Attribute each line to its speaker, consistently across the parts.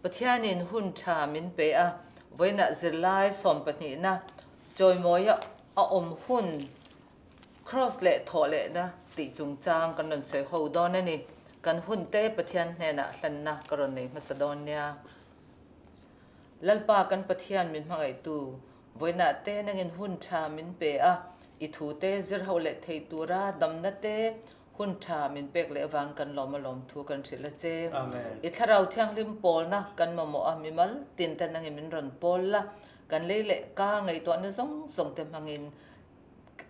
Speaker 1: Pathianin hun tha min pe a, vawiinah zirlai sawmpahnihna chawimawia a awm hun Kraws leh thawhlehna tih chungchang kan rawn sawi ho dawn a ni. Kan hunte Pathian hnenah hlanna ka rawn nei hmasa dawn nia. Lalpa kan Pathian min hmangaihtu, vawiinah te nangin hun tha min pe a, i thute zir ho leh thei tura damna te hun tha min pek leh avang kan lawm a lawm thu kan hrilh a che. I Thlarau Thianghlim pawlna kan mamawh a, mimal tin te nangin min rawn pawl la, kan lei leh ka ngaihtuahna zawng zawng te hmangin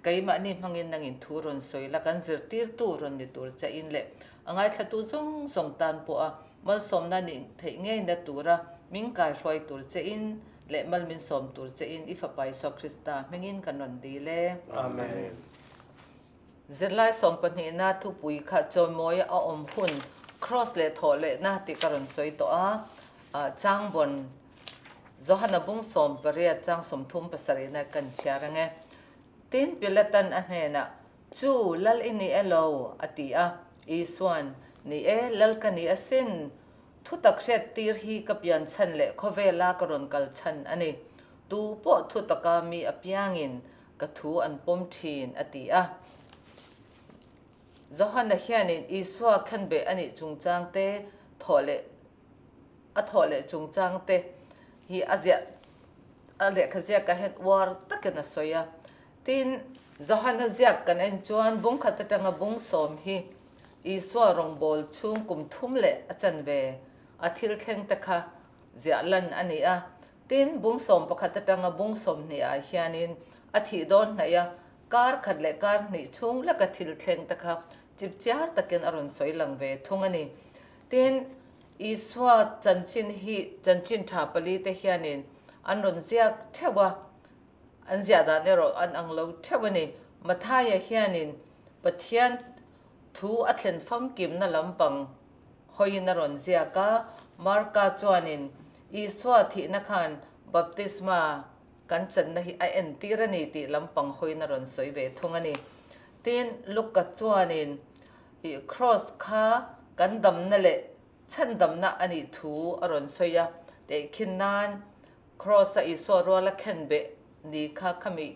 Speaker 1: Keimahni hmangin nangin thu rawn sawi la, kan zirtirtu rawn ni tur che in leh a ngaithlatu zawng zawng tan pawha malsawmna nih theih ngeina tura min kaihruai tur che in leh mal min sawm tur che in i Fapa Isua Krista hmingin kan rawn dil e.
Speaker 2: Amen.
Speaker 1: Zirlai sawmpahnihna thupui kha chawimawia a awm hun Kraws leh thawhlehna tih ka rawn sawi tawh a, Changbawn Johana bung 18 chang 37 na kan chhiar ang e. Tin, Pilatan a hnenah, Chu, Lal i ni elo? a ti a. Isuan, Ni e, Lal ka ni asin. Thutak hriat tir hi ka pian chhan leh khawvela ka rawn kal chhan a ni. Tu pawh thutaka mi apiangin ka thu an pawm thin, a ti a. Johana hianin Isua khenbeh a nih chungchang te thawh leh a thawh leh chungchang te hi a ziah a lehkha ziakah hian uar takin a sawi a. Tin, Johana ziak kan en chuan bung khat atanga bung sawm hi Isua rawngbâwl chhung kum thum leh a chanve a thil thleng te kha ziah lan a ni a. Tin, bung sawm pakhat atanga bung 20 ah hianin a thih dawn hnaih a, kar khat leh kar hnih chhung leka thil thleng te kha chipchiar takin a rawn sawi lang ve thung a ni. Tin, Isua chanchin hi chanchin tha pali te hianin an rawn ziak theuh a, an ziah dan erawh an ang lo theuh a ni. Mathaia hianin Pathian thu a thlen famkimna lampang hawiin a rawn ziak a, Marka chuanin Isua thihna khan baptisma kan channa hi a entir a ni tih lampang hawiin a rawn sawi ve thung a ni. Tin, Luka chuanin I Kraws kha kan damna leh chhandamna a nih thu a rawn sawi a, tehkhin nan Kraws-a Isua ruala khenbeh ni kha khami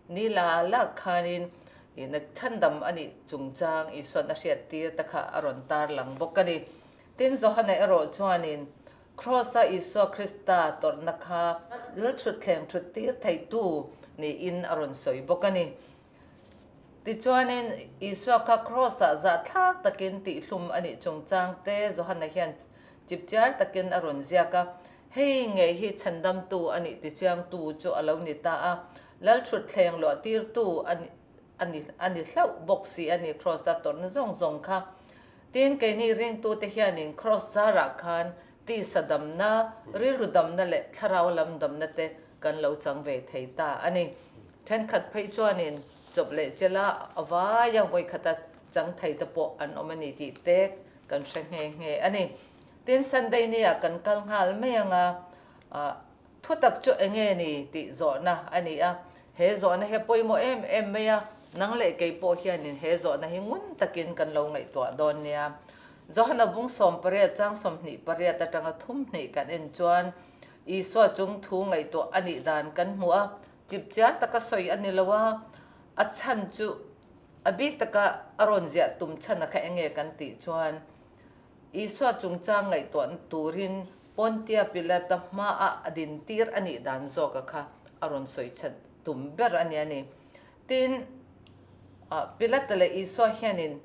Speaker 1: ni la lak khanin na chhandam a nih chungchang Isua'n a hriattir te kha a rawn tarlang bawk a ni. Tin, Johana erawh chuanin Kraws-a Isua Krista tawrhna kha lalthutthleng thuttir theitu niin a rawn sawi bawk a ni. Tichuanin, Isua kha Kraws-ah zahthlak takin tihhlum a nih chungchang te Johana hian chipchiar takin a rawn ziak a, Hei ngei hi chhandamtu a nih tichiangtu chu a lo ni ta a, Lalthutthleng luahtirtu a ni a ni hlauh bawk si a ni Kraws-a tawrhna zawng zawng kha. Tin, keini ringtute hianin Kraws zarah khan tisa damna, rilru damna leh thlarau lam damna te kan lo chang ve thei ta a ni. Thenkhat phei chuanin chawp leh chela a vaia vawikhata chang thei te pawh an awm a ni tih te kan hre nghe nghe a ni. Tin, Sunday nia kan kal nghal mai anga thutak chu enge ni tih zawhna a ni a. He zawhna hi a pawimawh em em mai a, nang leh kei pawh hianin he zawhna hi ngun takin kan lo ngaihtuah dawn nia. Johana bung 18 chang 28 atanga thumhnih kan en chuan Isua chung thu ngaihtuah a nih dan kan hmu a, chipchiar taka sawi a ni lo a, a chhan chu a bik taka a rawn ziah tum chhan a kha enge kan tih chuan Isua chungchang ngaihtuah turin Pontia Pilata hmaah a din tir a nih dan zawk a kha a rawn sawi chhan tum ber a ni a ni. Tin, Pilata leh Isua hianin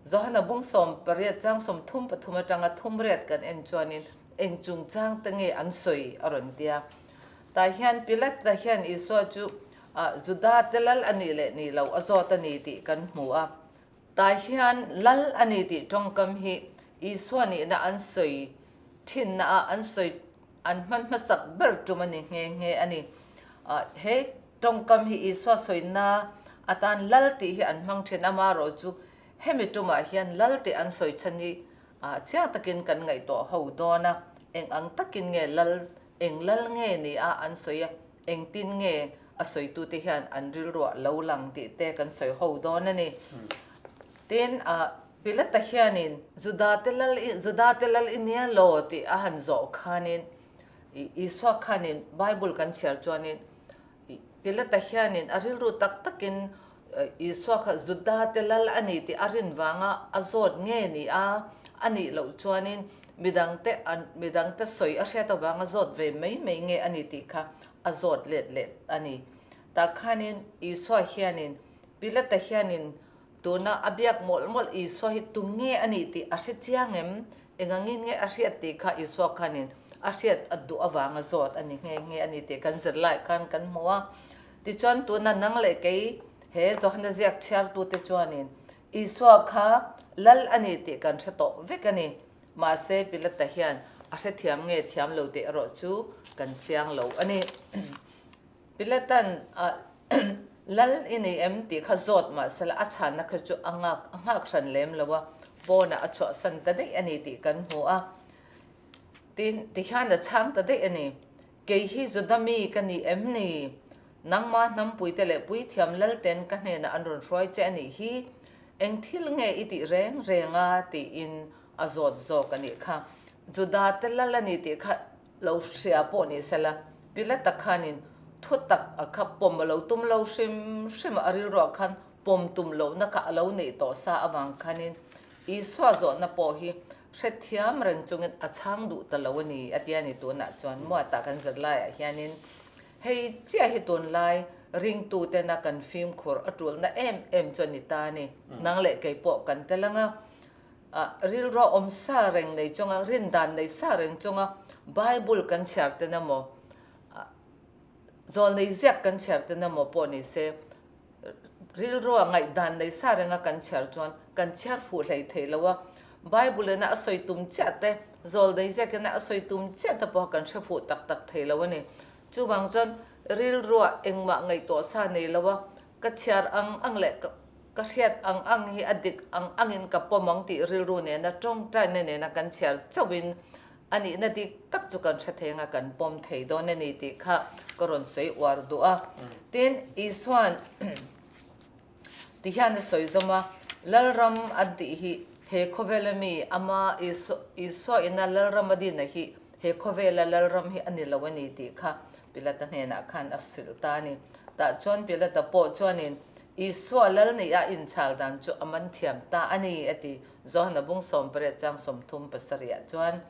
Speaker 1: Johana bung 18 chang 33 atanga thumriat kan en chuanin Eng chungchang te nge an sawi? a rawn ti a. Tah hian Pilata hian Isua chu Juda te lal a nih leh nih loh a zawt a ni tih kan hmu a. Tah hian lal a ni tih tawngkam hi Isua nihna an sawi thinna ah an sawi an hman hmasak ber tum a ni nghe nghe a ni. He tawngkam hi Isua sawina atan lal tih hi an hmang thin a, amaherawhchu hemi tumah hian lal tih an sawi chhan hi Chiang takin kan ngaihtuah ho dawn a, eng ang takin nge lal, eng lal nge ni a an sawi a, engtin nge a sawitute hian an rilruah lo lang tih te kan sawi ho dawn a ni. Tin, Pilata hianin Judate lal Judate lal i nia lo tih a han zawh khanin Isua khanin Bible kan chhiar chuanin Pilata hianin a rilru tak takin Isua kha Judate lal a ni tih a rin vanga a zawt nge ni a, a nih loh chuanin midangte midangte sawi a hriat avanga zawt ve mai mai nge a ni tih kha a zawt let let a ni. Tah khanin Isua hianin Pilata hianin tuna a biak mawlh mawlh Isua hi tum nge a nih tih a hre chiang em? Engangin nge a hriat tih kha Isua khanin a hriat a duh avanga zawt a ni nghe nghe a ni tih kan zirlai khan kan hmu a. Tichuan tuna nang leh kei he Johana ziak chhiartute chuanin Isua kha lal a ni tih kan hre tawh vek a ni. Mahse Pilata hian a hrethiam nge thiam lo tih erawh chu kan chiang lo a ni. Pilatan lal i nei em tih kha zawt mahsela a chhanna kha chu a nghak a nghak hran lem lo a, pawnah a chhuahsan ta daih a ni tih kan hmu a. Tin, tihian a chhang ta daih a ni. Kei hi Juda mi ka ni em ni? Nangma hnampuite leh puithiam lalten ka hnenah an rawn hruai che a nih hi. Eng thil nge i tih reng reng a? tiin a zawt zawk a nih kha. Juda te lal a ni tih kha lo hria pawh ni sela, Pilata khanin thu tak a kha pawm a lo tum lo hrim hrim a, a rilruah khan pawm tum lohna kha a lo neih tawh sa avang khanin Isua zawhna pawh hi hrethiam reng chungin a chhang duh ta lo a ni a ti a ni. Tunah chuan muatah kan zirlaiah hianin hei chiah hi tunlai ringtutena kan fimkhur a tulna em em chu a ni ta a ni. Nang leh kei pawh kan tel ang a, rilruah awm sa reng nei chunga, rin dan nei sa reng chunga Bible kan chhiar ten emaw, zawlnei ziak kan chhiar ten emaw pawh ni se, Rilrua ngaihdan nei sa renga kan chhiar chuan kan chhiar fuh hlei thei lo a, Bible ina a sawi tum chiah te, zawlnei ziak ina a sawi tum chiah te pawha kan hre fuh tak tak thei lo a ni. Chuvang chuan rilrua engmah ngaihtuah sa nei lo a, ka chhiar ang ang leh ka hriat ang ang hi a dik ang angin ka pawm ang tih rilru nena tawngtaina nena kan chhiar chauhin A nihna dik tak chu kan hre thei anga kan pawm thei dawn a ni tih kha ka rawn sawi uar duh a. Tin, Isua'n ti hian a sawi zawm a, Lalram an tih hi he khawvela mi ama Isua ina Lalram a dina hi he khawvela Lalram hi a ni lo a ni tih kha Pilata hnenah khan a hrilh ta a ni. Tah chuan Pilata pawh chuanin Isua Lal nih a inchhal dan chu a man thiam ta a ni a ti. Johana bung 18 chang 37 ah chuan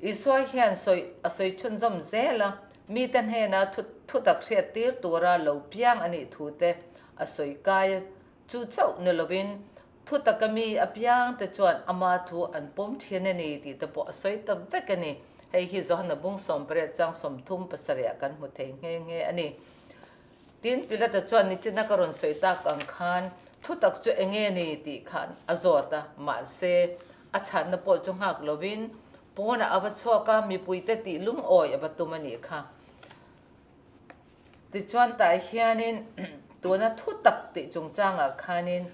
Speaker 1: Isua hian sawi a sawi chhunzawm zel a, mite hnena thu thutak hriat tir tura lo piang a nih thu te a sawi kai a, chu chauh ni lovin thutaka mi apiang te chuan ama thu an pawm thin a ni tih te pawh a sawi ta vek a ni. Hei hi Johana bung 18 chang 37 ah kan hmu thei nghe nghe a ni. Tin, Pilata chuan nichina ka rawn sawi tak ang khan thutak chu eng nge ni tih khan a zawt a, mahse, a chhanna pawh chu nghak lovin pawnah a va chhuak a, mipuite tih lungawi a va tum a nih kha. Tichuan tah hianin tuna thutak tih chungchangah khanin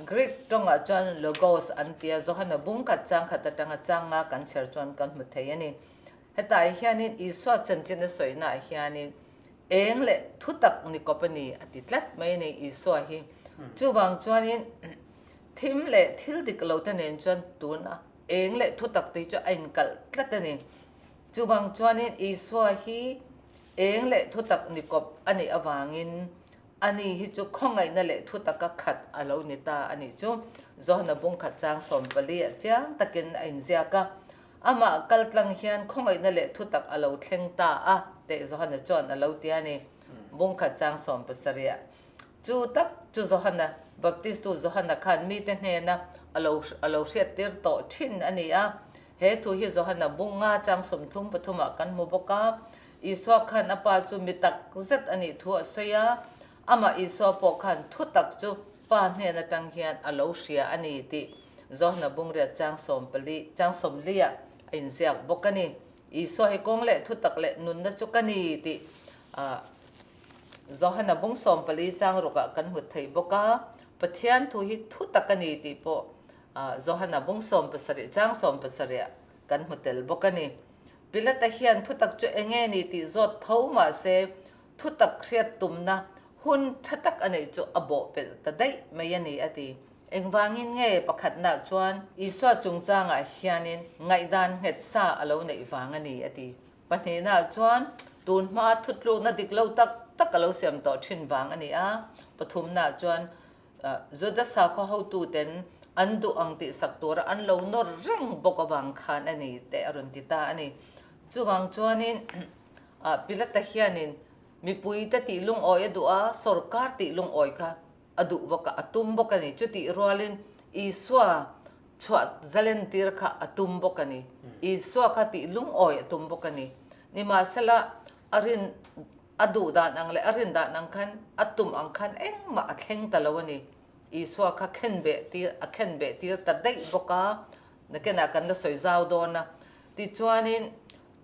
Speaker 1: Greek tawngah chuan logos an ti a, Johana bung khat chang khat atanga chang nga kan chher chuan kan hmu thei a ni. Hetah hianin Isua chanchin a sawinaah hianin Eng leh thutak ni kawp a ni a ti tlat mai a ni Isua hi. Chuvang chuanin thim leh thil dik lo te nen chuan tuna eng leh thutak te hi chu a inkalh tlat a ni. Chuvang chuanin Isua hi eng leh thutak ni kawp a nih avangin ani hi chu khawngaihna leh thutaka khat a lo ni ta a nih chu. Johana bungkhat chang 14 ah chiang takin a inziak a. Amah kaltlang hian khawngaihna leh thutak a lo thleng ta a, teh Johana chuan a lo ti a ni. Bungkhat chang 17 ah. Chu tak chu Johana, Baptistu Johana khan mite hnena a lo a lo hriattir tawh thin a ni a. He thu hi Johana bung nga chang 33 ah kan hmu bawk a. Isua khan a pa chu mi tak zet a nih thu a sawi a, amah Isua pawh khan thutak chu Pa hnen atang hian a lo hria a ni tih Johana bungriat chang 14, chang 40 ah a inziak bawk a ni. Isua hi kawng leh thutak leh nunna chu ka ni tih Johana bung 14 chang rukah kan hmu thei bawk a. Pathian thu hi thutak a ni tih pawh Johana bung 17 chang 17 ah kan hmu tel bawk a ni. Pilata hian thutak chu eng nge ni tih zawt tho mahse thutak hriat tumna hun tha tak a neih chu a bawhpelh ta daih mai a ni a ti. Engvangin nge pakhatna chuan Isua chungchangah hianin ngaihdan nghet sa a lo neih vang a ni a ti. Pahnihna chuan tun hmaa thutlukna dik lo tak tak a lo siam tawh thin vang a ni a. Pathumna chuan Juda sakhaw hotuten an duh ang tihsak tura an lo nawr reng bawk avang khan a ni teh a rawn ti ta a ni. Chuvang chuanin Pilata hianin mipuite tih lungawi a duh a, sorkar tih lungawi kha a duh bawk a, a tum bawk a ni. Chutih rualin Isua chhuah zalentir kha a tum bawk a ni. Isua kha tih lungawi a tum bawk a ni. Nimahsela, a rin, a duh dan ang leh a rin dan ang khan, a tum ang khan engmah a thleng ta lo a ni. Isua kha khenbeh tir, a khenbeh tir ta daih bawk a, nakinah kan la sawi zau dawn a. Tichuanin,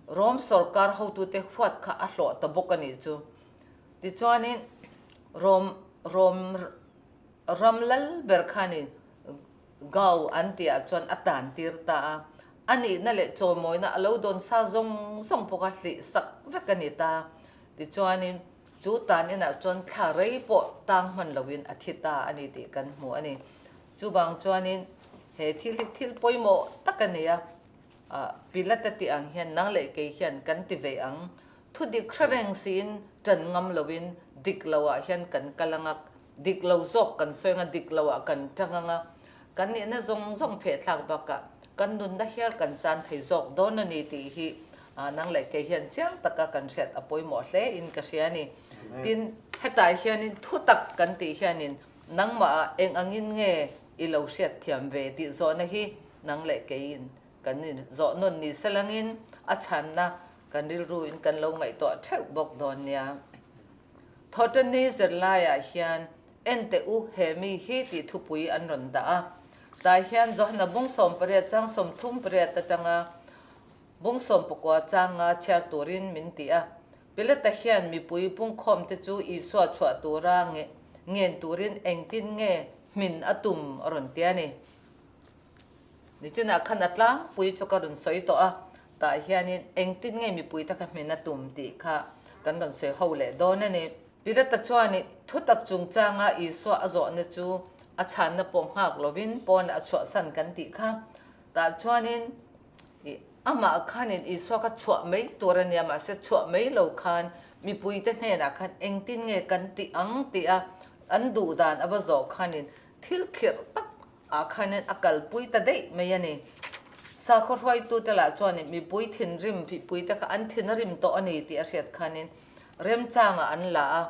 Speaker 1: Rom sorkar hotute huat kha a hlawh ta bawk a nih chu. Tichuanin Rom Rom ram lal ber khanin Gau an tihah chuan a tan tir ta a, a nihna leh chawimawina a lo dawn sa zawng zawng pawh kha hlih sak vek a ni ta. Tichuanin chu tan inah chuan thla rei pawh tang hman loin a thi ta a ni tih kan hmu a ni. Chuvang chuanin he thil hi thil pawimawh tak a ni a, Pilata tih ang hian nang leh kei hian kan ti ve ang. Thu dik hre reng siin ṭan ngam loin dik loah hian kan kal ang a, dik lo zawk kan sawi ang a, dik loah kan ṭang ang a, kan nihna zawng zawng phehthlak bakah kan nunna hial kan chan thei zawk dawn a ni tih hi nang leh kei hian chiang taka kan hriat a pawimawh hle in ka hria a ni. Tin, hetah hianin thu tak kan tih hianin nangmahah eng angin nge i lo hriatthiam ve tih zawhna hi nang leh keiin Kan inzawh nawn ni selangin a chhanna kan rilruin kan lo ngaihtuah theuh bawk dawn nia. Thawhtanni zirlaiah hian en teh u he mi hi tih thupui an rawn dah a. Tlai hian Johana bung 18 chang 38 atanga bung 19 changa chhiar turin min ti a. Pilata hian mipui pungkhawmte chu Isua chhuah tura ngen turin engtin nge hmin a tum a rawn ti a ni. Nichinah khan a tlangpui chu ka rawn sawi tawh a, tah hianin engtin nge mipui te kha hmin a tum tih kha kan rawn sawi ho leh dawn a ni. Pilata chuan thutak chungchanga Isua a zawhna chu a chhanna pawh nghak lovin pawnah a chhuahsan kan tih kha. Tah chuanin amah khanin Isua kha chhuah mai tur a nia, mahse chhuah mai lo khan mipuite hnenah khan engtin nge kan tih ang tih a an duh dan a va zawh khanin thil khirh tak ah khanin a kalpui ta daih mai a ni. Sakhaw hruaitute lah chuanin mipui thinrim mipui te kha an thin a rim tawh a ni tih a hriat khanin remchangah an la a,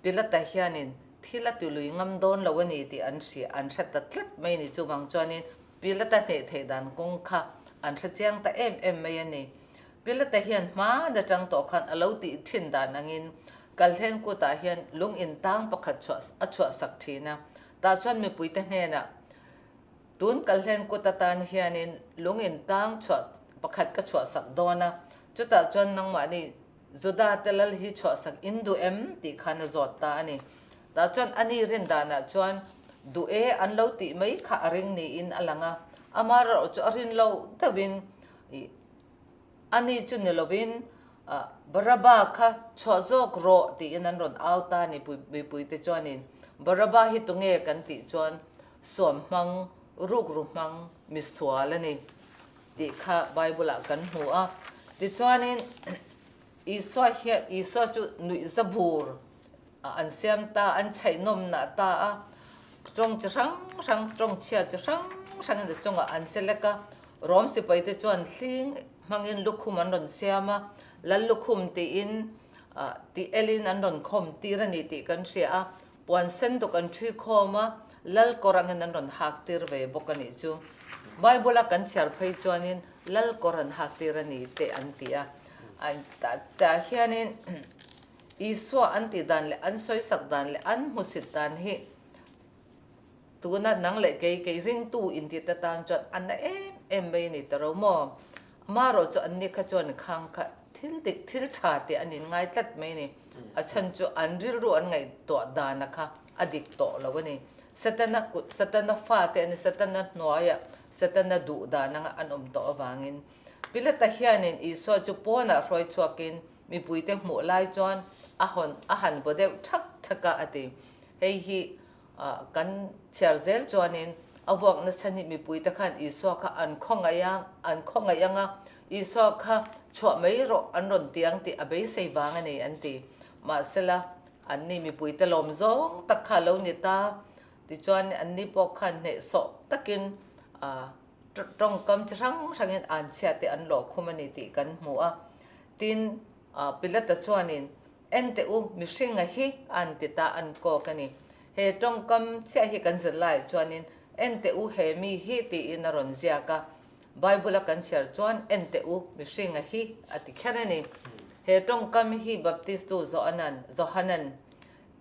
Speaker 1: Pilata hianin thil a tilui ngam dawn lo a ni tih an hria an hre ta tlat mai a ni. Chuvang chuanin Pilata hneh theih dan kawng kha an hre chiang ta em em mai a ni. Pilata hian hma atang tawh khan a lo tih thin dan angin Kalhlen kutah hian lung intang pakhat chhuah a chhuahsak thin a. Tah chuan mipuite hnenah, Tun Kalhlen kut atan hianin lung intang chhuah pakhat ka chhuahsak dawn a, chutah chuan nangmahni Juda te lal hi chhuahsak in duh em? tih khan a zawt ta a ni. Tah chuan ani rin danah chuan duh e an lo tih mai kha a ring niin a lang a, amaherawhchu chu a rin lo deuhin ih Ani chu ni lovin Baraba kha chhuah zawk rawh tiin an rawn au ta a ni mipuite chuanin Baraba hi tunge kan tih chuan suam hmang, rukru hmang, misual a ni tih kha Bible-ah kan hmu a. Tichuanin Isua hian Isua chu nuihza bur an siam ta, an chhaihnawmnah ta a, tawng chi hrang hrang, tawng chhia chi hrang hrangin a chungah an che lek a. Rom sipaite chuan hling hmangin lukhum an rawn siam a, Lal lukhum tiin tih elin an rawn khawm tir a ni tih kan hria a, puan sen duk an ṭhui khawm a, Lal kawr angin an rawn hak tir ve bawk a nih chu. Bible-a kan chhiar phei chuanin Lal kawr an hak tir a ni teh an ti a, tah hianin Isua an tih dan leh an sawisak dan leh an hmusit dan hi tuna nang leh kei kei ringtu inti te tan chuan a na em em mai a ni ta ro maw? Amaherawh chu anni kha chuan khang kha thil dik thil tha tih an inngai tlat mai a ni. A chhan chu an rilru an ngaihtuah dana kha a dik tawh lo a ni. Setana kut Setana fate an ni Setana hnuaiah Setana duh dan anga an awm tawh avangin Pilata hianin Isua chu pawnah hruai chhuakin Mipuite hmuh lai chuan a hawn a han vaw deuh thak thak a, a ti. Hei hi Kan chhiar zel chuanin a vuak nasa hi mipuite khan Isua kha an khawngaih a, an khawngaih ang a, Isua kha chhuah mai rawh an rawn ti ang tih a beisei vang a ni an ti. Mahsela, anni mipuite lawm zawng tak kha a lo ni ta. Tichuan anni pawh khan hnehsawh takin tawngkam chi hrang hrangin anchhia te an lawh khum a ni tih kan hmu a. Tin, Pilata chuanin, En teh u, mihringa hi an ti ta an kawk a ni. He tawngkam chiah hi kan zir laiah chuanin, En teh u, he mi hi tiin a rawn ziak a. Bible-a kan chhiar chuan, En teh u, mihringa hi a ti kher a ni. He tawngkam hi Baptistu Johanan, Johanan,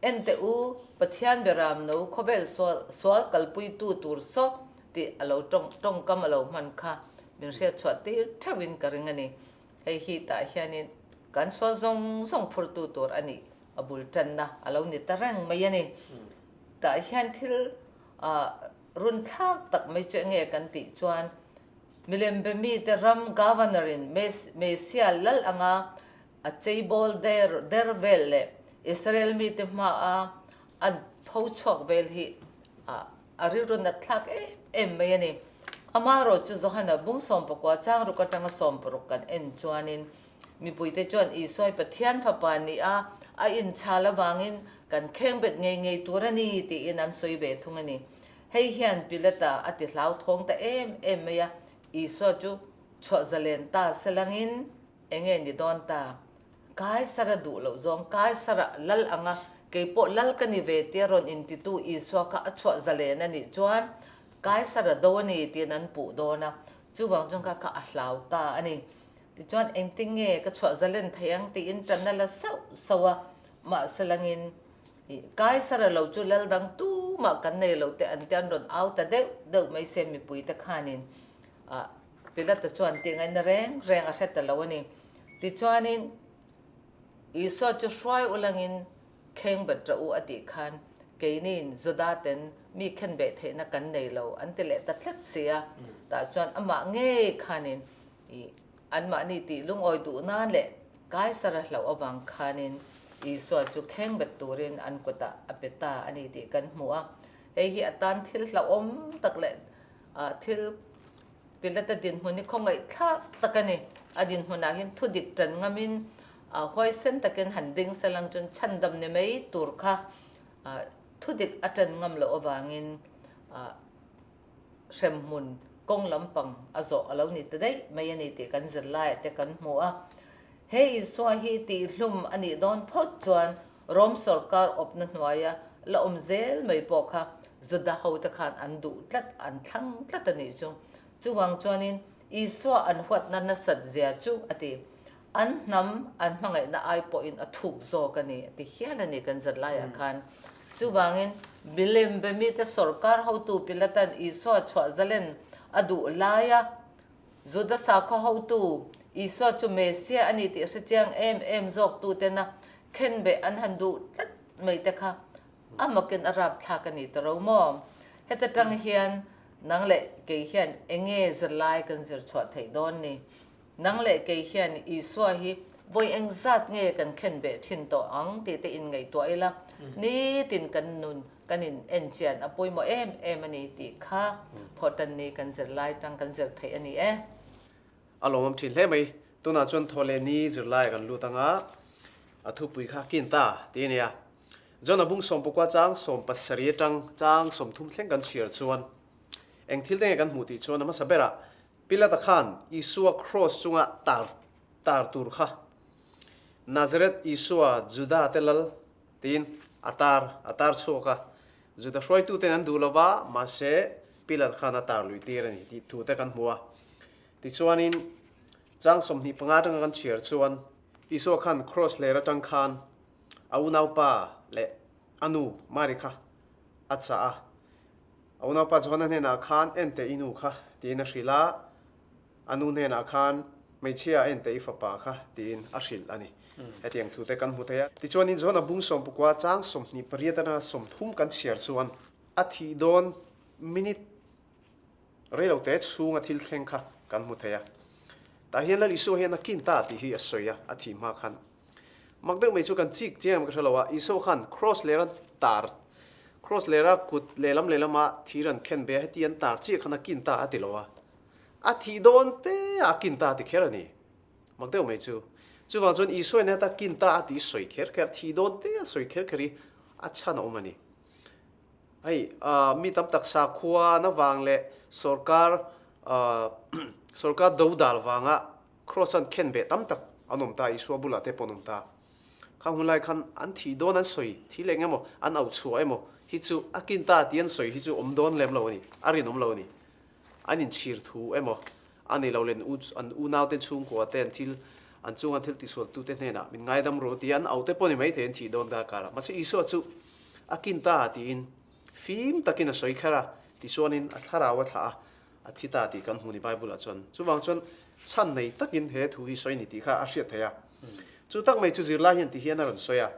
Speaker 1: En teh u, Pathian beram no khawvel sual sual kalpuitu tur saw tih a lo tawng tawngkam a lo hman kha min hriatchhuah tir theuhin ka ring a ni. Hei hi tah hianin kan sual zawng zawng phurtu tur a nih a bul tanna a lo ni ta reng mai a ni. Tah hian thil run thlak tak mai chu enge kan tih chuan milem be mite ram Governor in Messiah lal anga a cheibawl der der vel leh Israel mite hmaa an pho chhuak vel hi a rilru nat thlak em em mai a ni. Amaherawh chu Johana bung sawmpakua chang ruk atanga sawmparuk kan en chuanin mipuite chuan Isua hi Pathian fapa ni a, a inchhal avangin kan khengbet ngei ngei tur a ni tiin an sawi ve thung a ni. Hei hian Pilata a ti hlauthawng ta em em mai a, Isua chu chhuah zalen ta selangin enge ni dawn ta? Kaisara duh loh zawng Kaisara lal anga keipawh lal ka ni ve tia rawn intitu Isua kha a chhuah zalen a nih chuan Kaisara do a ni tiin an puh dawn a, chuvang chuan kha kha a hlau ta a ni. Tichuan engtin nge ka chhuah zalen thei ang tiin tan a la sauh sauh a, mahse langin Kaisara lo chu lal dang tumah kan nei lo te an tia an rawn au ta deuh deuh mai se mipuite khanin Pilata chuan tih ngaihna reng reng a hre ta lo a ni. Tichuanin, Isua chu hruai ulangin kheng bet rawh u a tih khan keiniin Juda ten mi khen beh theihna kan nei lo an ti leh ta tlat si a. Tah chuan amah ngei khanin i anmahni tih lungawi duh nan leh Kaisara hlauh avang khanin Isua chu kheng bet turin an kutah a pe ta a ni tih kan hmu a. Hei hi a tan thil hlauhawm tak leh thil Pilata dinhmun hi khawngaihthlak tak a ni. A dinhmunah hian thu dik tan ngamin huaisen takin han ding se lang chuan chhandam ni mai tur kha thu dik a tan ngam loh avangin hremhmun kawng lampang a zawh a lo ni ta daih mai a ni tih kan zirlaiah te kan hmu a. He Isua hi tihhlum a nih dawn phawt chuan Rom sorkar awpna hnuaia la awm zel mai pawh kha Juda hote khan an duh tlat, an thlang tlat a nih chu. Chuvang chuanin Isua an huatna nasat zia chu a ti. An hnam an hmangaihna ai pawhin a thuk zawk a ni a ti hial a ni kan zirlaiah khan. Chuvangin milem be mite sorkar hotu Pilatan Isua chhuah zalen a duh laia Juda sakhaw hotu Isua chu Messiah a ni tih hre chiang em em zawktutena khenbeh an han duh tlat mai te kha a makin a rapthlak a ni ta ro maw? Heta tang hian nang leh kei hian enge zirlai kan zir chhuah theih dawn ni? Nang leh kei hian Isua hi vawi engzat nge kan khenbeh thin tawh ang tih te inngaihtuah ila, nitin kan nun kan in en chian a pawimawh em em a ni tih kha thawhtan ni kan zirlai tang kan zir theih a ni e.
Speaker 2: A lawmawm thin hle mai. Tunah chuan thaw leh ni zirlai kan lut anga a thupui kha kin ta tih a nia. John a bung sawmpakua chang 70 atang chang 30 thleng kan chhiar chuan eng thil te nge kan hmuh tih chuan a hmasa berah Pilata khan Isua kraws chunga tar tar tur kha Nazareth Isua Juda te lal Tiin a tar a tar chhuak a. Juda hruaituten an duh lo va, mahse Pilat khan a tar lui tir a ni tih thu te kan hmu a. Tichuanin chang 25 atanga kan chhiar chuan Isua khan kraws hler atang khan a unaupa leh a nu Mari kha a chah a. A unaupa Johana hnenah khan en teh i nu kha tiin a hrilh a. A nu hnenah khan hmeichhia a en teh i fapa kha tiin a hrilh a ni. Hetiang thu te kan hmu thei a. Tichuanin John a bung sawmpakua chang 28 atanga 30 kan chhiar chuan a thih dawn minute reilo te chhunga thil thleng kha kan hmu thei a. Tah hian Lal Isua hian a kin ta tih hi a sawi a, a thih hma khan. Mak deuh mai chu kan chik chiang em ka hre lo a, Isua khan cross lera tar. Kraws lera kut lehlam lehlama thir an khen ve a, heti an tar chiah khan a kin ta a ti lo a. A thih dawn te a kin ta a ti kher a ni. Mak deuh mai chu. Chuvang chuan Isua in heta kin ta a tih sawi kher kher, thih dawn te a sawi kher kher hi a chhan a awm a ni. Hei, mi tam tak sakhua na vang leh sorkar sorkar dodal vanga Kraws an khen beh tam tak an awm ta, Isua bulah te pawh an awm ta. Khang hun lai khan an thih dawn an sawi thil eng emaw, an auh chhuah emaw hi chu a kin ta tih an sawi hi chu awm dawn lem lo a ni, a rinawm lo a ni. An inchhir thu emaw a nei lo len an unaute chhungkua te an thil an chunga thil tisualtute hnenah min ngaidam rawh tih an auh te pawh ni maithei an thih dawn ta karah. Mahse Isua chu a kin ta tiin fim takin a sawi kher a, tichuanin a thlarau a thlah a, a thi ta tih kan hmu ni Bible ah chuan. Chuvang chuan chhan nei takin he thu hi sawi ni tih kha a hriat theih a. Chu tak mai chu zirlai hian ti hian a rawn sawi a.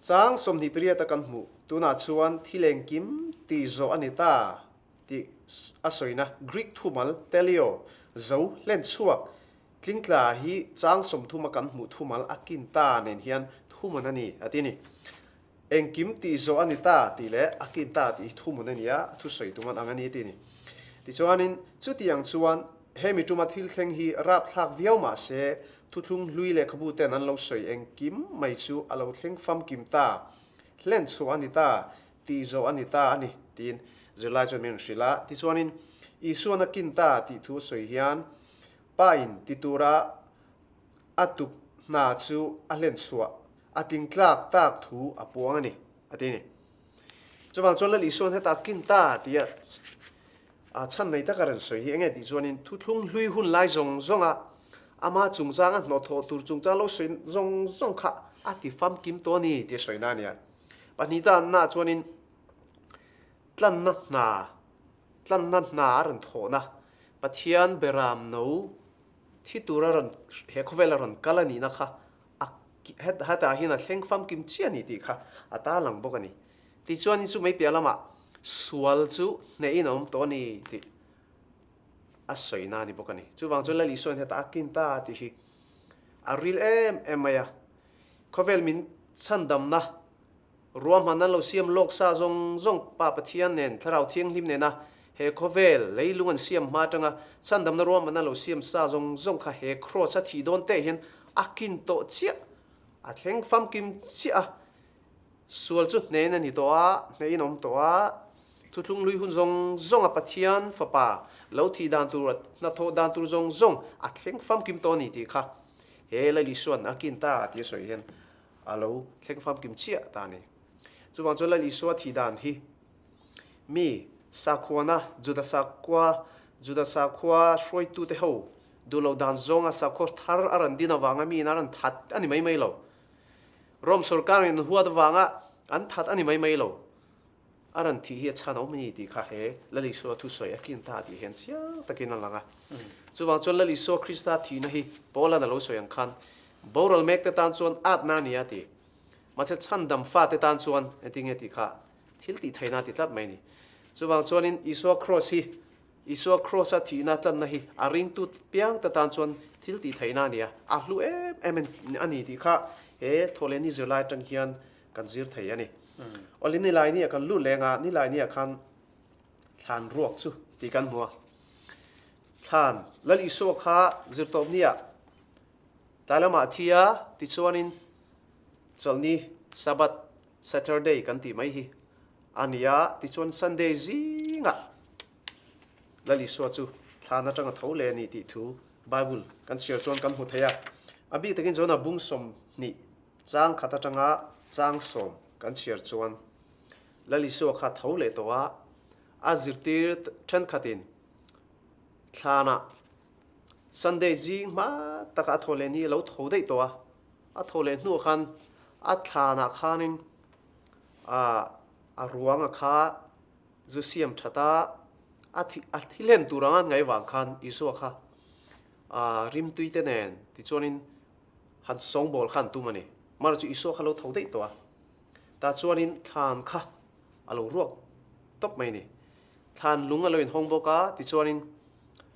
Speaker 2: Chang 20 pariat a kan hmuh tunah chuan thil engkim tih zawh a ni ta tih a sawina Greek thumal teleo, zo, hlen chhuak, tlingtla hi chang 30 a kan hmuh thumal a kin ta nen hian thuhmun a ni a ti a ni. Engkim tih zawh a ni ta tih leh a kin ta tih hi thuhmun a ni a, a thusawi tum an ang a ni tih a ni. Tichuanin, chutiang chuan hemi tuma thil thleng hi rapthlak viau mah se, thuthlung hlui lehkhabu ten an lo sawi engkim mai chu a lo thleng famkim ta, hlen chhuah a ni ta, tih zawh a ni ta a ni tiin zirlai chuan min rawn hrilh a. Tichuanin, Isuan a kin ta tih thu a sawi hian, Pa in ti tura a tuk hna chu a hlen chhuah a tlingtlak tak thu a puang a ni, a ti a ni. Chuvang chuan Lal Isuan hetah kin ta tia a chhan nei taka rawn sawi hi enge tih chuanin thuthlung hlui hun lai zawng zawnga ama chungchang a hnawhthawh tur chungchang lo sawi zawng zawng kha a ti famkim tawh a ni tia sawi na a ni a. Pahnih ta anna chuanin tlanna hna tlanna hna a rawn thawhna Pathian beram no thi tura rawn he khawvela rawn kal a nihna kha a hetah hian a thleng famkim chiah a ni tih kha a tarlang bawk a ni. Tichuanin chu mai piah lamah sual chu hnehin a awm tawh a ni tih a sawina a ni bawk a ni. Chuvang chuan Lal Isuain hetah a kin ta tih hi a ril em em mai a. Khawvel min chhandamna Ruahman an lo siam lawk sa zawng zawng Pa Pathian nen Thlarau Thianghlim nena he khawvel leilung an siam hma atanga chhandamna ruahman an lo siam sa zawng zawng kha he kraws a thih dawn teh hian a kin tawh chiah, a thleng famkim chiah a, sual chu hnen a ni tawh a, hnehin a awm tawh a, thuthlung hlui hun zawng zawng a Pathian Fapa lo thih dan tur, hnathawh dan tur zawng zawng a thleng famkim tawh a ni tih kha he Lal Isua'n a kin ta tih a sawi hian a lo thleng famkim chiah ta a ni. Chuvang chuan Lal Isua thih dan hi mi sakhuana, Juda sakhua, Juda sakhua hruaitute ho duh loh dan zawnga sakhua thar a rawn din avanga miin a rawn that a ni mai mai lo. Rome sorkarin an huat avanga an that a ni mai mai lo. A rawn thih hi a chhan a awm a ni tih kha he Lal Isua thusawi a kin ta tih hian chiang takin a lang a. Chuvang chuan Lal Isua Krista thihna hi Paula'n a lo sawi ang khan boral mekte tan chuan atna a ni a ti. Mahse chhandam fate tan chuan engtin nge tih kha thil tih theihna a ti tlat mai a ni. Chuvang chuanin Isua Kraws hi Isua Kraws-a thihna tlanna hi a ringtu piangte tan chuan thil tih theihna a ni a, a hlu em em a ni tih kha he thawhlehni zirlai atang hian kan zir thei a ni. Awle nilai nia kan lut leng a, nilai nia khan thlan ruak chu tih kan hmu a. Thlan Lal Isua kha zirtawp nia tlai lamah a thi a, tichuanin chawlhni Sabbath, Saturday kan tih mai hi a ni a, tichuan Sunday zingah Lal Isua chu thlan atanga tho leh a ni tih thu Bible kan chhiar chuan kan hmu thei a. A bik takin chuan a bung 20 Chang khat atanga chang sawm kan chhiar chuan Lal Isua kha tho leh tawh a, a zirtir thenkhatin thlanah Sunday zing hma taka a thaw leh ni a lo tho daih tawh a, a thaw leh hnuah khan a thlanah khanin a ruanga kha zu siam that a, a thi hlen tur anga an ngaih vang khan Isua kha rimtui te nen tichuanin Han sawngbawl kha an tum a ni. Mara chu Isua kha lo tho daih tawh a. Tah chuanin thlan kha a lo ruak tawp mai a ni. Thlan lung a lo inhawng bawk a, tichuanin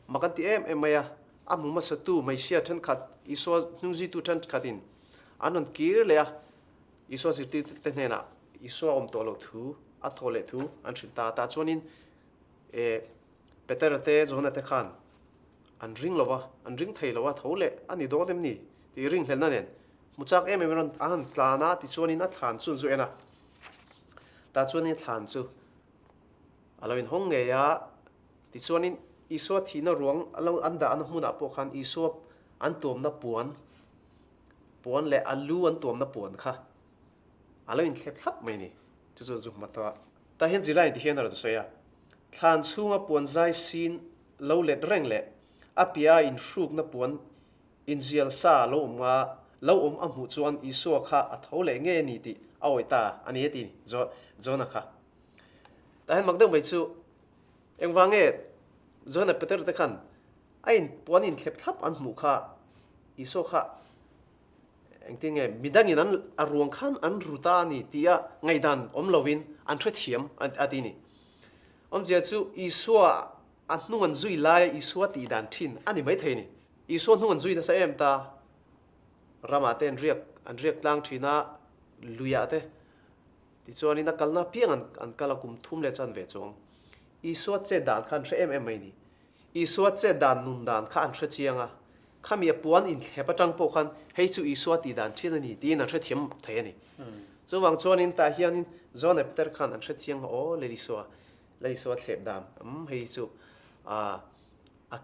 Speaker 2: mak an ti em em mai a. A hmu hmasatu hmeichhia thenkhat, Isua hnungzuitu thenkhatin an rawn kir leh a, Isua zirtirte hnenah Isua awm tawh loh thu a thaw leh thu an hrilh ta a. Tah chuanin e Petera te Johana te khan an ring lo a, an ring thei lo a, tho leh a ni dawn em ni tih ringhlelhna nen hmu chak em em in an han tlan a, tichuanin a thlan chu an zu en a. Tah chuanin thlan chu a lo inhawng ngei a, tichuanin Isua thihna ruang a lo an dahna hmunah pawh khan Isua an tuamna puan, puan leh a lu an tuamna puan kha a lo inthlep thlap mai a ni. Chu chu zu hma ta a. Tah hian zirlai ti hian a rawn sawi a, thlan chhunga puan zai sin lo let reng leh a piah a inhrukna puan inzial sa lo awm nga lo awm a hmuh chuan Isua kha a tho leh nge ni tih a awih ta a ni a ti Jona kha. Tah hian mak deuh mai chu engvang nge Jona Peter te khan a in puan inthlep thlap an hmuh kha Isua kha Engtin nge midangin an a ruang khan an ru ta a ni tia ngaihdan awm lovin an hrethiam a ti ni. Awmzia chu Isua a hnung an zui laia Isua tih dan thin a ni maithei ni. Isua hnung an zui nasa em ta. Ramah te an riak an riak tlang thin a, luiah te. Tichuanin a kalna apiang an an kal a kum thum leh chanve chuang. Isua chet dan kha an hre em em mai ni. Isua chet dan nun dan kha an hre chiang a, khami a puan inthlep atang pawh khan hei chu Isua tih dan thin a ni tiin an hrethiam thei a ni. Chuvang chuanin tah hianin John leh Peter khan an hre chiang a, aw Lal Isua, Lal Isua thlep dan umm hei chu a a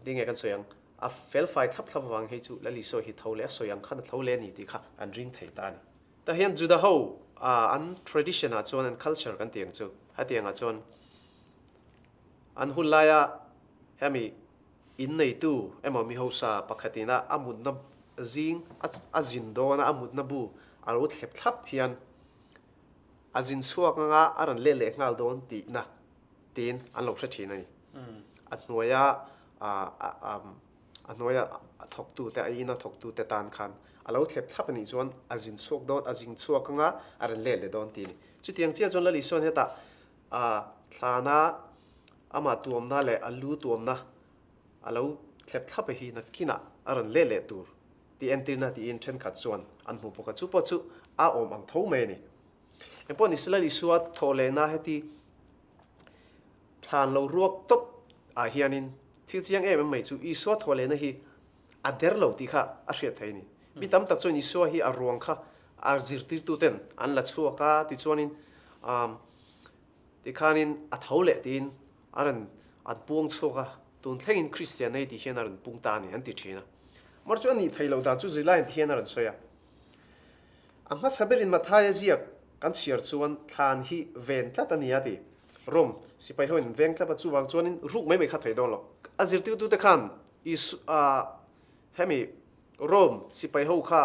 Speaker 2: tinge kan sawi ang, a felfai thlap thlap avang hei chu Lal Isua hi tho leh a sawi ang khan a tho leh a ni tih kha an ring thei ta a ni. Tah hian Juda ho an tradition ah chuan an culture kan tih ang chu hetiang ah chuan An hun laia hemi in neitu emaw mi hausa pakhatin a a mutna zing a zin dawn a a mutna bu a lo thlep thlap hian a zin chhuak anga a rawn let leh nghal dawn tihna tiin an lo hre thin a ni. A hnuaia a hnuaia a thawktute a ina thawktute tan khan a lo thlep thlap a nih chuan a zin chhuak dawn a zin chhuak anga a rawn let leh dawn tih a ni. Chutiang chiah chuan Lal Isuan hetah A thlana amah tuamna leh a lu tuamna a lo thlep thlap hi nakinah a rawn leh leh tur tih entirna tiin thenkhat chuan an hmu bawk a, chu pawh chu a awm ang tho mai a ni. Engpawh ni sela Isua thawh lehna heti thlan lo ruak tawp ah hianin thil chiang em em mai chu Isua thawh lehna hi a der lo tih kha a hriat theih a ni. Mi tam tak chuan Isua hi a ruang kha a zirtirtuten an la chhuak a, tichuanin Tikhanin a tho leh tiin a rawn an puang chhuak a, tun thlengin Kristian nei tih hian a rawn pung ta a ni an ti thin a. Mar chu a nih theih loh dan chu zirlaiin ti hian a rawn sawi a. A hmasa berin Mathaia ziak kan chhiar chuan thlan hi ven tlat a ni a ti. Rom sipai hoin an veng tlap a, chuvang chuanin ruk mai mai kha thei dawn lo. A zirtirtute khan Isu hemi Rom sipai ho kha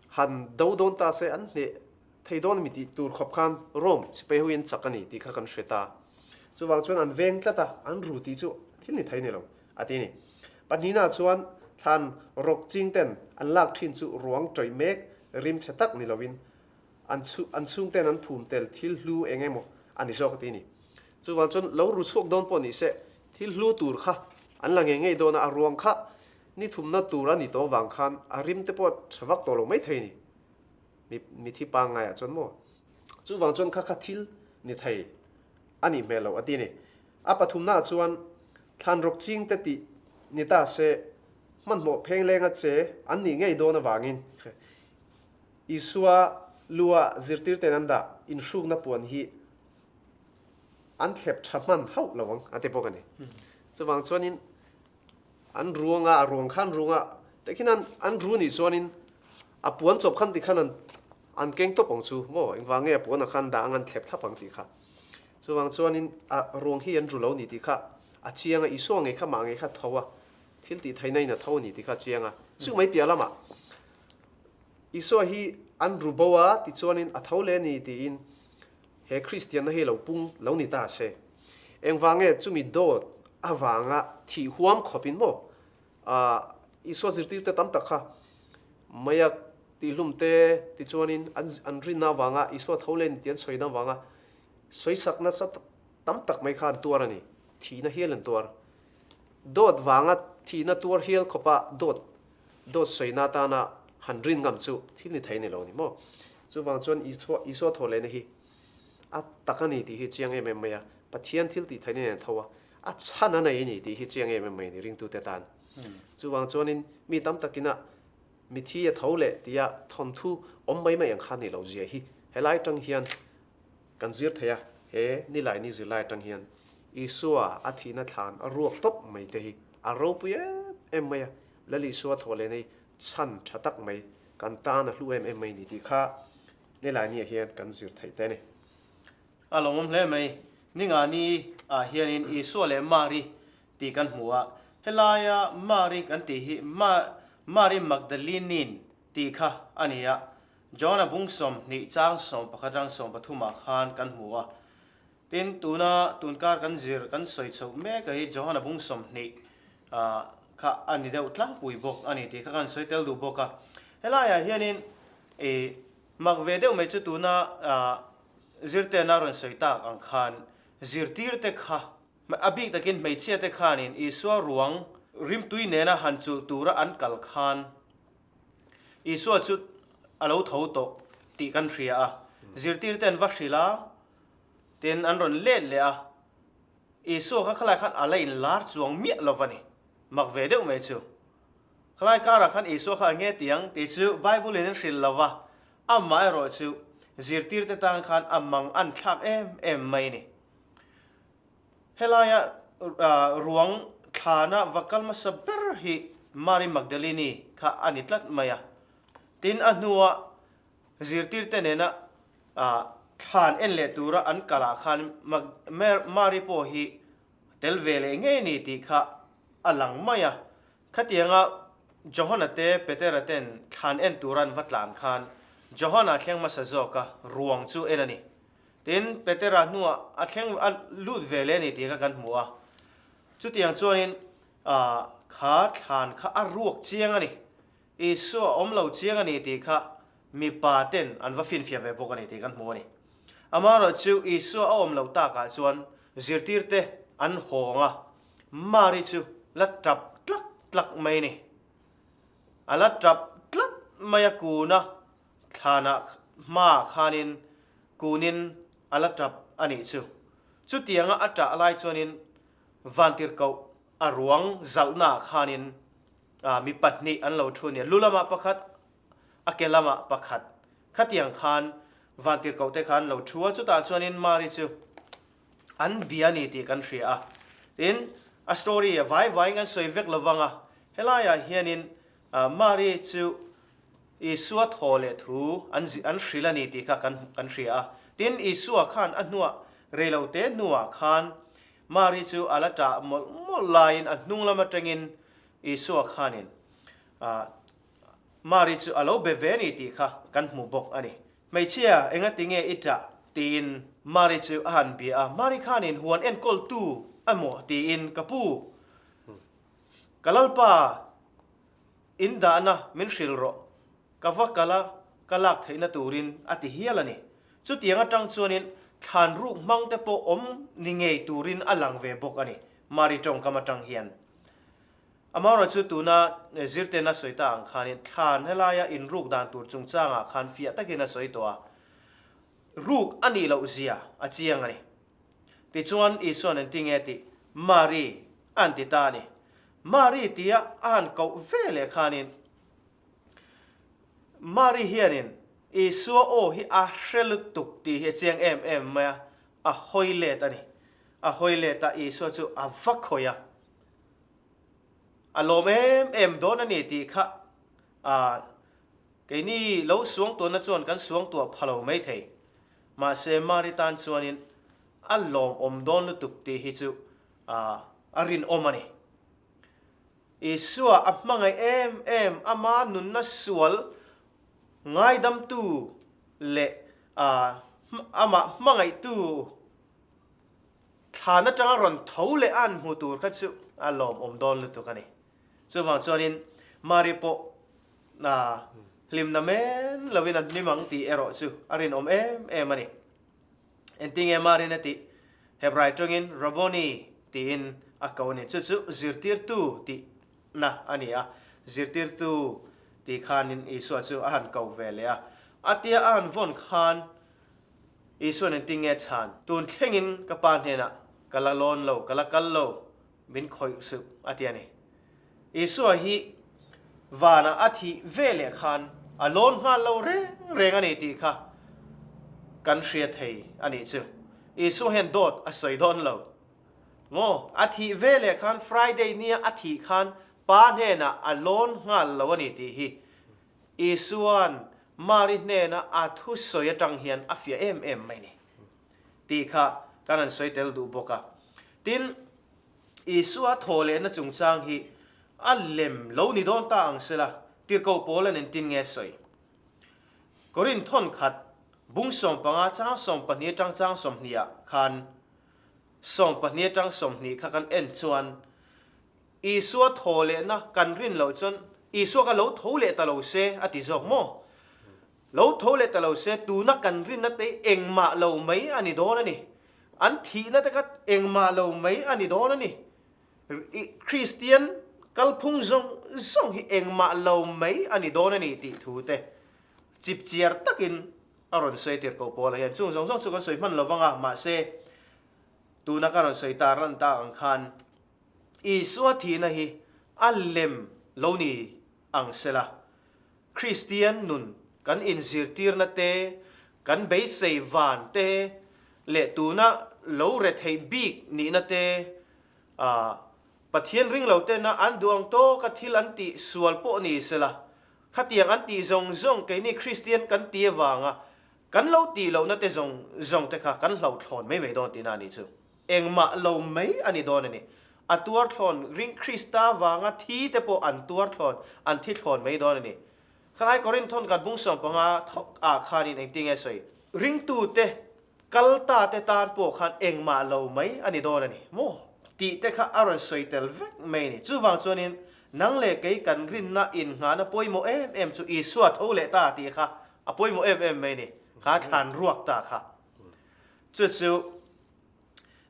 Speaker 2: han do dawn ta se an hneh thei dawn mi tih tur khawp khan Rome sipai ho in chak a ni tih kha kan hre ta. Chuvang chuan an veng tlat a, an ru tih chu thil ni thei ni lo a ti a ni. Pahnihna chuan thlan rawk ching ten an lak thin chu ruang tawih mek rim chhe tak ni lovin an an chhung ten an phum tel thil hlu eng emaw a ni zawk a ti a ni. Chuvang chuan lo ru chhuak dawn pawh ni se thil hlu tur kha an la ngei ngei dawn a, a ruang kha ni thumna tur a ni tawh vang khan a rim te pawh tha vak tawh lo mai thei a ni. Mi mithi pangngaiah chuan maw? Chuvang chuan kha kha thil ni thei a nih hmel lo a ti a ni. A pathumnaah chuan thlan rawk ching te tih ni ta se hmanhmawh phenglenga che an nih ngei dawn avangin Isua lua zirtirten an dah inhrukna puan hi an thlep tha hman hauh lo ang a ti bawk a ni. Chuvang chuanin An ruang a, a ruang kha an ruang a, tikhin an an ru nih chuanin a puan chawp khan tikhan an an keng tawp ang chu maw engvang nge a puan ah khan dah ang an thlep thlap ang tih kha. Chuvang chuanin a ruang hi an ru lo ni tih kha a chiang a, Isua ngei kha mah ngei kha tho a, thil tih theihna in a tho a ni tih kha a chiang a. Chu mai piah lamah Isua hi an ru bo a tichuanin a tho leh a ni tiin He Kristianna hi lo pung lo ni ta se. Engvang nge chumi dawt avanga thih huam khawpin maw Isua zirtirte tam tak kha meiak tihhlum te tichuanin an an rinna avanga Isua tho leh ni tih an sawina avanga sawisak nasa tam tak mai kha an tuar a ni. Thihna hial an tuar. Dawt vanga thihna tuar hial khawpa dawt dawt sawina atana han rin ngam chu thil ni thei ni lo ni maw? Chuvang chuan Isua Isua thawh lehna hi. A tak a ni tih hi chiang em em mai a, Pathian thil tih theihna nen tho a, a chhan a nei a ni tih hi chiang em em mai a ni ringtute tan. Chuvang chuanin mi tam takin a mithi a tho leh tia thawnthu awm mai mai ang kha ni lo zia hi helai atang hian kan zir thei a, he nilai ni zirlai atang hian Isua a thihna thlan a ruak tawp mai te hi a ropui em em mai a, Lal Isua thaw leh nei chhan tha tak mai kan tan a hlu em em mai ni tih kha Nilai ni ah hian kan zir theih te a ni.
Speaker 3: A lawmawm hle mai. Ninga ni ah hianin Isua leh Mari tih kan hmu a, helaia Mari kan tih hi Mari Magdalene tih kha a ni a, John-a bung 20 chang 11 rang 13 ah khan kan hmu a. Tin, tuna tunkar kan zir kan sawi chhoh mek a hi John-a bung 20 kha a ni deuh tlangpui bawk a ni tih kha kan sawi tel duh bawk a. Helaiah hianin ih mak ve deuh mai chu tuna zirtena rawn sawi tak ang khan zirtirte kha a bik takin hmeichhia te khanin Isua ruang rimtui nena han chulh tura an kal khan Isua chu a lo tho tawh tih kan hria a, zirtirte an va hrilh a, tin an rawn let leh a, Isua kha khalai khan a la inlar chuang miah lo va ni. Mak ve deuh mai chu. Khalai karah khan Isua kha a nge ti ang tih chu Bible in an hrilh lo va, amah erawh chu zirtirte tan khan a mang an thlak em em mai ni. Helaia ruang thlana va kal hmasa ber hi Mary Magdalene kha a ni tlat mai a. Tin, a hnua zirtirte nena thlan en leh tura an kalah khan Mary pawh hi tel ve leh ngei ni tih kha a lang mai a. Khatianga Johana te Petera ten thlan en tura an va tlan khan Johana thleng hmasa zawka ruang chu en a ni. Tin, Petera hnuah a thleng a lut ve leh a ni tih kha kan hmu a. Chutiang chuanin kha thlan kha a ruak chiang a ni. Isua a awm lo chiang a ni tih kha mipa ten an va finfiah ve bawk a ni tih kan hmu a ni. Amaherawhchu Isua a awm loh takah chuan zirtirte an hawng a, Mari chu la tap tlak tlak mai a ni. A la tap tlat mai a kuna thlanah hmaah khanin kunin a la tap a nih chu. Chutianga a tah lai chuanin Vantirhkoh a ruang zalhnaah khanin mi pahnih an lo thu a ni a, lu lamah pakhat, a ke lamah pakhat. Khatiang khan Vantirhkoh te kha an lo thu a, chutah chuanin Mari chu an bia a ni tih kan hria a. Tin, a story a vai vaiin kan sawi vek lovang a, helaiah hianin Mari chu Isua thaw leh thu an an hrilh a ni tih kha kan kan hria a. Tin, Isua khan a hnuah reilote hnuah khan Mari chu a la ṭah mawlh mawlh laiin a hnung lam aṭangin Isua khanin Mari chu a lo be ve a ni tih kha kan hmu bawk a ni. Hmeichhia, engati nge i ṭah? tiin Mari chu a han bia a. Mari khanin huan enkawltu emaw tiin ka pu, ka Lalpa, In dahna min hrilh rawh, ka va kal a, ka lak theihna turin a ti hial a ni. Chutiang atang chuanin thlan ruk hmang te pawh awm ni ngei turin a lang ve bawk a ni, Mari tawngkam atang hian. Amaherawhchu chu tuna zirten a sawi ta ang khanin thlan helaia inruk dan tur chungchangah khan fiah takin a sawi tawh a, ruk a nih loh zia a chiang a ni. Tichuan Isua'n engti nge tih Mari a han ti ta a ni. Mari tia a han koh ve leh khanin Mari hianin Isua aw hi a hre lutuk tih hi a chiang em em mai a, a hawi let a ni. A hawi let a, Isua chu a va khawih a. A lawm em em dawn a ni tih kha keini lo suangtuahna chuan kan suangtuah pha lo maithei. Mahse Mari tan chuanin a lawmawm dawn lutuk tih hi chu a rinawm a ni. Isua a hmangaih em em, ama nunna sual ngaidamtu leh amah hmangaihtu thlan atanga rawn tho leh a han hmu tur kha chu a lawmawm dawn lutuk a ni. Chuvang chuanin Mari pawh hlimna men lovin a hlim ang tih erawh chu a rinawm em em a ni. Engtinge Marin a tih? Hebrai tawngin Rabboni tiin a ko a ni. Chu chu zirtirtu tihna a ni a. Zirtirtu tih khanin Isua chu a han ko ve leh a. A tia a han vawn khan. Isua'n engtin nge chhan? Tun thlengin ka Pa hnenah ka la lawn lo, ka la kal lo, min khawih suh, a ti a ni. Isua hi vanah a thih ve leh khan a lawn nghal lo reng reng a ni tih kha kan hria thei a nih chu. Isua hian dawt a sawi dawn lo. Maw? A thih ve leh khan Friday nia a thih khan Pa hnenah a lawn nghal lo a ni tih hi Isua'n Mari hnena a thusawi atang hian a fiah em em mai ni tih kha kan han sawi tel duh bawk a. Tin, Isua thaw lehna chungchang hi a lem lo ni dawn ta ang sela, tirhkoh pawl an entin nge sawi? Korinth thawn khat bung 15 chang 12 atang chang 20 ah khan 12 atang 20 kha kan en chuan Isua thaw lehna kan rin loh chuan Isua kha lo tho leh ta lo se a ti zawk maw? Lo tho leh ta lo se tuna kan rinna te engmah lo mai a ni dawn a ni. An thihna te kha engmah lo mai a ni dawn a ni. Kristian kalphung zawng zawng hi engmah lo mai a ni dawn a ni tih thu te chipchiar takin a rawn sawi tir ko Paula hian. Chung zawng zawng chu kan sawi hman lo vang a, mahse tuna ka rawn sawi tar lan tak ang khan Isua thihna hi a lem lo ni ang sela, Kristian nun kan inzirtirna te, kan beisei van te leh tuna lo retheih bik nihna te, Pathian ringlo tena an duh ang tawka thil an tih sual pawh ni sela, khatiang an tih zawng zawng keini Kristian kan ti avanga kan lo tih lohna te zawng zawng te kha kan hlauhthlawn mai mai dawn tihna a nih chu. Engmah lo mai a ni dawn a ni. A tuar thlawn ring Krista vanga thi te pawh an tuar thlawn, an thi thlawn mai dawn a ni. Khalai Korinth thawn kan bung 15 thawk ah khanin engtin nge sawi? Ringtute kal ta te tan pawh khan engmah lo mai a ni dawn a ni maw? Tih te kha a rawn sawi tel vek mai a ni. Chuvang chuanin nang leh kei kan rinna innghahna pawimawh em em chu Isua tho leh ta tih kha a pawimawh em em mai a ni. Kha thlan ruak ta kha. Chu chu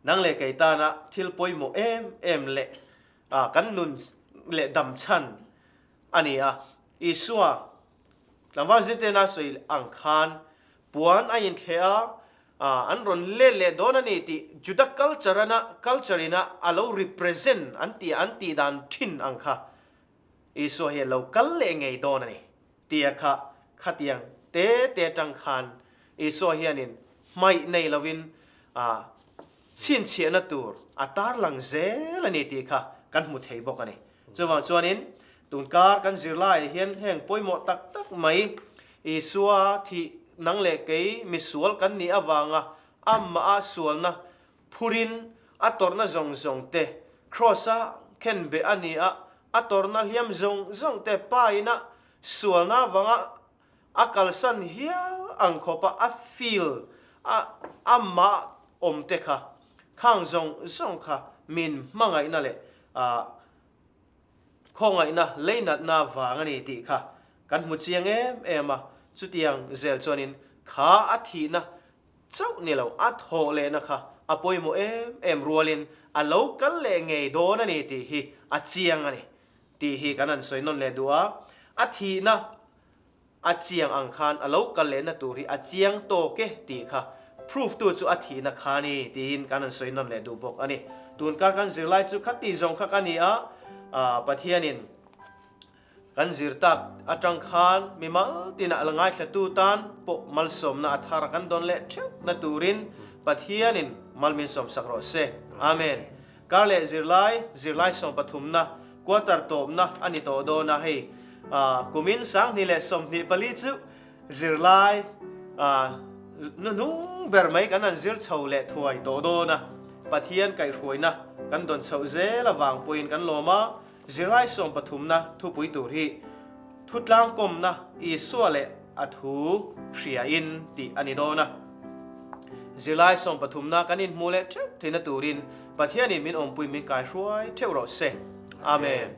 Speaker 3: Nang leh kei tana thil pawimawh em em leh kan nun leh dam chhan a ni a. Isua tlangval zirtirna sawi ang khan puan a inthleh a, an rawn let leh dawn a ni tih Juda culture ana culture ina a lo represent an tih an tih dan thin ang kha Isua hi a lo kal leh ngei dawn a ni. Tia kha khatiang te te atang khan Isua hianin hmaih nei lovin chhinchhiahna tur a tarlang zel a ni tih kha kan hmu thei bawk a ni. Chuvang chuanin tunkar kan zirlaiah hian heng pawimawh tak tak mai Isua thih nang leh kei misual kan nih avanga amah a sualna phurin a tawrhna zawng zawng te, Kraws-a khenbeh a ni a, a tawrhna hliam zawng zawng te Pa ina sualna avanga a kalsan hial ang khawpa a feel a amah awm te kha, khang zawng zawng kha min hmangaihna leh khawngaihna leinatna vang a ni tih kha kan hmu chiang em em a, chutiang zel chuanin kha a thihna Chauh ni lo, a thawh lehna kha a pawimawh em em rualin a lo kal leh ngei dawn a ni tih hi a chiang a ni tih hi kan han sawi nawn leh duh a. A thihna a chiang ang khan a lo kal lehna tur hi a chiang tawk e tih kha proof tu chu a thihna kha a ni tiin kan han sawi nawn leh duh bawk a ni. Tunkar kan zirlai chu khati zawng kha ka ni a, Pathianin Kan zir tak atang khan mimal tinah la ngaithlatu tan pawh malsawmna a thar kan dawn leh theuh na turin Pathianin mal min sawmsak rawh se. Amen. Kar leh zirlai, zirlai sawmpathumna, quarter tawpna a ni tawh dawn a, hei kumin 2024 chu zirlai hnuhnung ber mai kan han zir chho leh thuai tawh dawn a, Pathian kaihhruaina kan dawn chhoh zel avang pawhin kan lawm a, Zirlai 13na thupui tur hi Thutlangkawmna Isua leh a thu hriain tih a ni dawn a. Zirlai 13na kan inhmuh leh theuh theihna turin Pathianin min awmpui min kaihruai theuh rawh se. Amen.